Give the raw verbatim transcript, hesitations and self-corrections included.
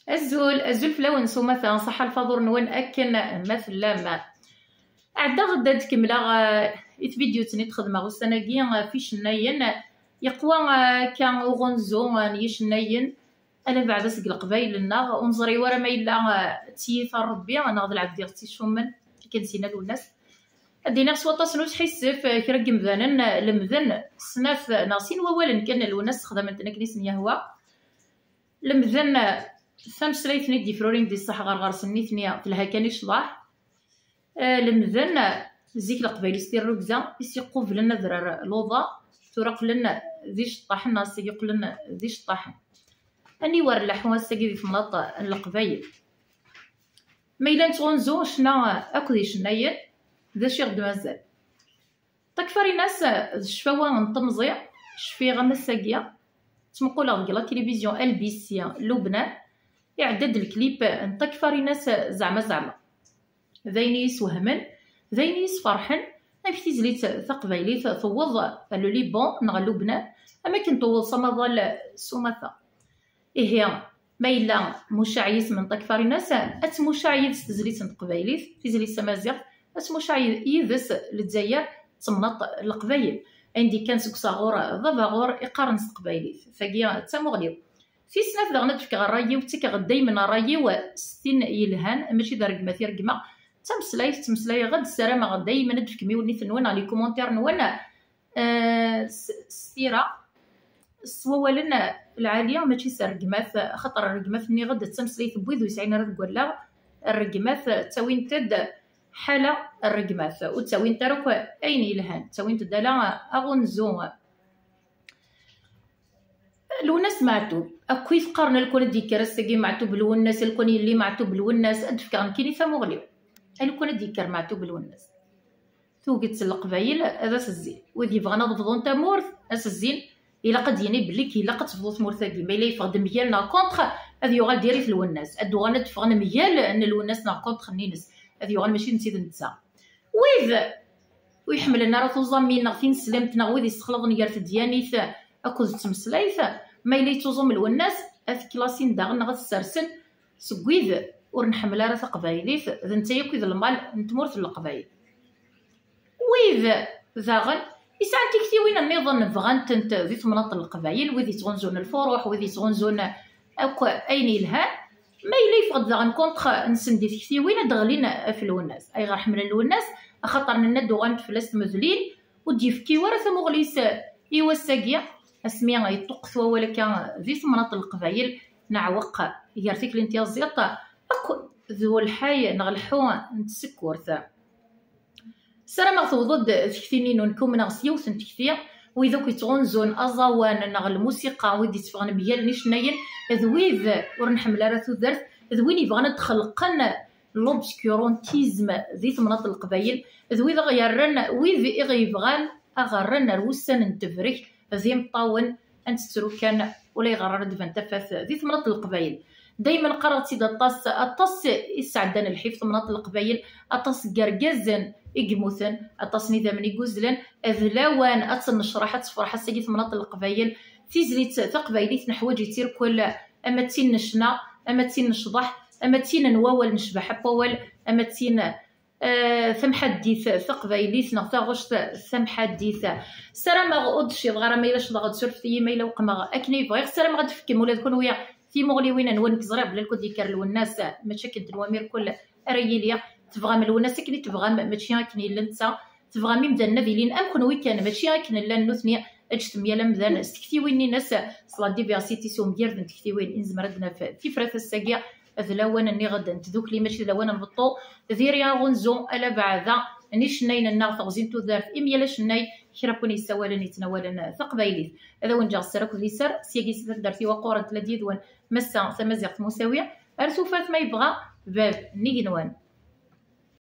Azul, azul fell-awen s umata, ṣaḥḥa lfaḍur-nwen akken ma tellam. Ɛeddaɣ-d ad kemmleɣ, eh, i tvidyut-nni d-xedmeɣ ussan-agi, eh, f icennayen. Yeqwa, eh, akka uɣunzu, eh, n yicennayen, ala beɛda seg leqbayel-nneɣ, ur neẓri wara ma yella, eh, d tiyita n Rebbi neɣ d lɛebd i ɣ-tt-icummen, akken s-yenna Lwennas. Ad d-iniɣ s waṭas n usḥissef, eh, kra n yemdanen, eh, lemden snat neɣ sin wawalen kan n Lwennas, ssexdamen-ten akken i sen-yehwa. Lemden tameslayt-nni d-ifrurin di ṣṣeḥ ɣer ɣer-sen nitni telha kan i ccḍeḥ. Eh, lemden zik leqbayel s tirrugza i s-iqublen adrar luḍa, tura qqlen d iceṭṭaḥen neɣ ass-agi qqlen d iceṭṭaḥen. Aniwer leḥḥu ass-agi di temnaḍt n leqbayel? Ma yella nettɣunzu ccna akked icennayen, d acu i ɣ-d-mazal? Takfarinas d ccfawa n temẓi, cfiɣ am ass-agi, ttmuquleɣ deg la télévision L B C Lubnan, iɛedda-d lklip n Takfarinas, zeɛma zeɛma. D ayen i yi-iswehmen, d ayen i yi-isferḥen, amek tizlit taqbaylit tewweḍ ar le Liban neɣ Lubnan, am akken tewweḍ s amaḍal s umata. Ihi, ma yella mucaɛ yisem n Takfarinas, ad tmucaɛ yid-s tezlit n teqbaylit, tizlit tamaziɣt, ad tmucaɛ yid-s Lezzayer d temnaḍt n leqbayel. Ayen d-ikkan seg usaɣur d abaɣur iqqaren s teqbaylit. Tagi d tamuɣli-w. Tis snat daɣen ad d-fkeɣ ṛṛay-iw, ttakkeɣ daymen ṛṛay-iw s tin yelhan, mačči d rregmat i reggmeɣ. D tameslayt ttmeslayeɣ-d, ssarameɣ daymen ad d-tefkem iwenniten-nwen neɣ les commentaires-nwen, eh, s, s tira, s wawalen lɛali, mačči s rregmat, axaṭer rregmat nniɣ-d d tameslayt n wid ur yesɛin ara deg wallaɣ, rregmat ttawint-d ḥala rregmat, ur ttawint ara akk ayen yelhan, ttawint-d ala aɣunzu. Lwennas Meɛtub, akkit qqaren alkun ad d-yekker ass-agi Meɛtub Lwennas, alkun yelli Meɛtub Lwennas, ad d-fkeɣ nekkini tamuɣli. Alkun ad d-yekker Meɛtub Lwennas. Tuget n Leqbayel ad as-zzin. Wid yebɣan ad bḍun tamurt, ad as-zzin. Ilaq ad d-yini belli ilaq ad tebḍu tmurt-agi. Ma yella yeffeɣ-d mgal neɣ contre, ad yuɣal diri-t Lwennas. Ad d-uɣalen ad d-ffɣen mgal n Lwennas neɣ contre-nni-ines. Ad yuɣal mačči d netta d netta. Wid ur iḥemmlen ara tuẓamin neɣ tineslemt neɣ wid yessexlaḍen gar tedyanit akked tmeslayt, ma yella yettuẓum Lwennas, ad t-klasin daɣen neɣ ad t-ssersen seg wid ur nḥemmel ara taqbaylit, d netta yakk i d lmal n tmurt n Leqbayel. Wid daɣen yesɛan tiktiwin nniḍen bɣan-tent di temnaḍt n Leqbayel, wid yettɣunzun lfuruḥ, wid yettɣunzun akk ayen yelhan, ma yella yeffeɣ-d daɣen contre-nsen di tektiwin, ad d-ɣlin ɣef Lwennas. Ayɣer ḥemmlen Lwennas? Axaṭer nenna-d uɣalent fell-as tmedlin, ur d-yefki wara tamuɣli-s i wass-agi, asmi yeṭṭuqqet wawal akka di temnaḍt n Leqbayel, neɛweq gar tikli n tyaẓiḍt akk d ulḥay neɣ leḥḥu n tsekkurt. Ssarameɣ tewweḍ-d tekti-nni-nwen, kumneɣ s yiwet n tekti. Wid akk yettɣunzun aẓawan neɣ lmusiqa, wid yetteffɣen mgal n icennayen, d wid ur nḥemmel ara tudert, d win yebɣan ad d-xelqen l'obscurantisme di temnaḍt n Leqbayel, d wid aɣ-yerran, wid i ɣ-yebɣan aɣ-rren ar wussan n tebrek d imeṭṭawen, ad nettru kan, ulayɣer ara d-tban tafat di temnaḍt n Leqbayel. Daymen qqareɣ-tt-id aṭas, aṭas i sɛeddan lḥif temnaḍt n Leqbayel, aṭas n yergazen i yemmuten, aṭas n idammen i yuzzlen, d lawan ad tennecraḥ, ad tefreḥ ass-agi temnaḍt n Leqbayel. Tizlit taqbaylit neḥwaǧ-itt irkul, ama d tin n ccna, ama d tin n ccḍeḥ, ama d tin n wawal, necbeḥ akk wawal, ama d tin eh, tamḥaddit taqbaylit neɣ taɣect tamḥaddit. Ssarameɣ ur d-cciḍeɣ ara, ma yella ccḍeɣ-d, surfet-iyi, ma yella weqmeɣ akken i bɣiɣ. Ssarameɣ ad d-tefkem ula d kunwi timuɣliwin-nwen. Nekk ẓriɣ belli lkud yekker Lwennas, mačči akken tenwam irkul ara yili. Tebɣam Lwennas akken i tebɣam, mačči akken yella netta. Tebɣam imdanen ad ilin am kunwi kan, mačči akken llan nutni. Ǧǧet-t yal amdan s tektiwin-ines, s la diversité, s umgired n tektiwin i nezmer ad d-naf tifrat ass-agi. D lawan nniɣ-d n tdukli, mačči d lawan n beṭṭu. Diri aɣunzu, ala beɛda n icennayen-nneɣ, teɣzi n tudert, imi yal acennay kra n win yessawalen, yettnawalen taqbaylit. Ad awen-ǧǧeɣ sser akked liser, syagi si taddart-iw aqurent, la d yid-wen Massa Tamaziɣt Musawi, ar tufat ma yebɣa bab n yigenwan.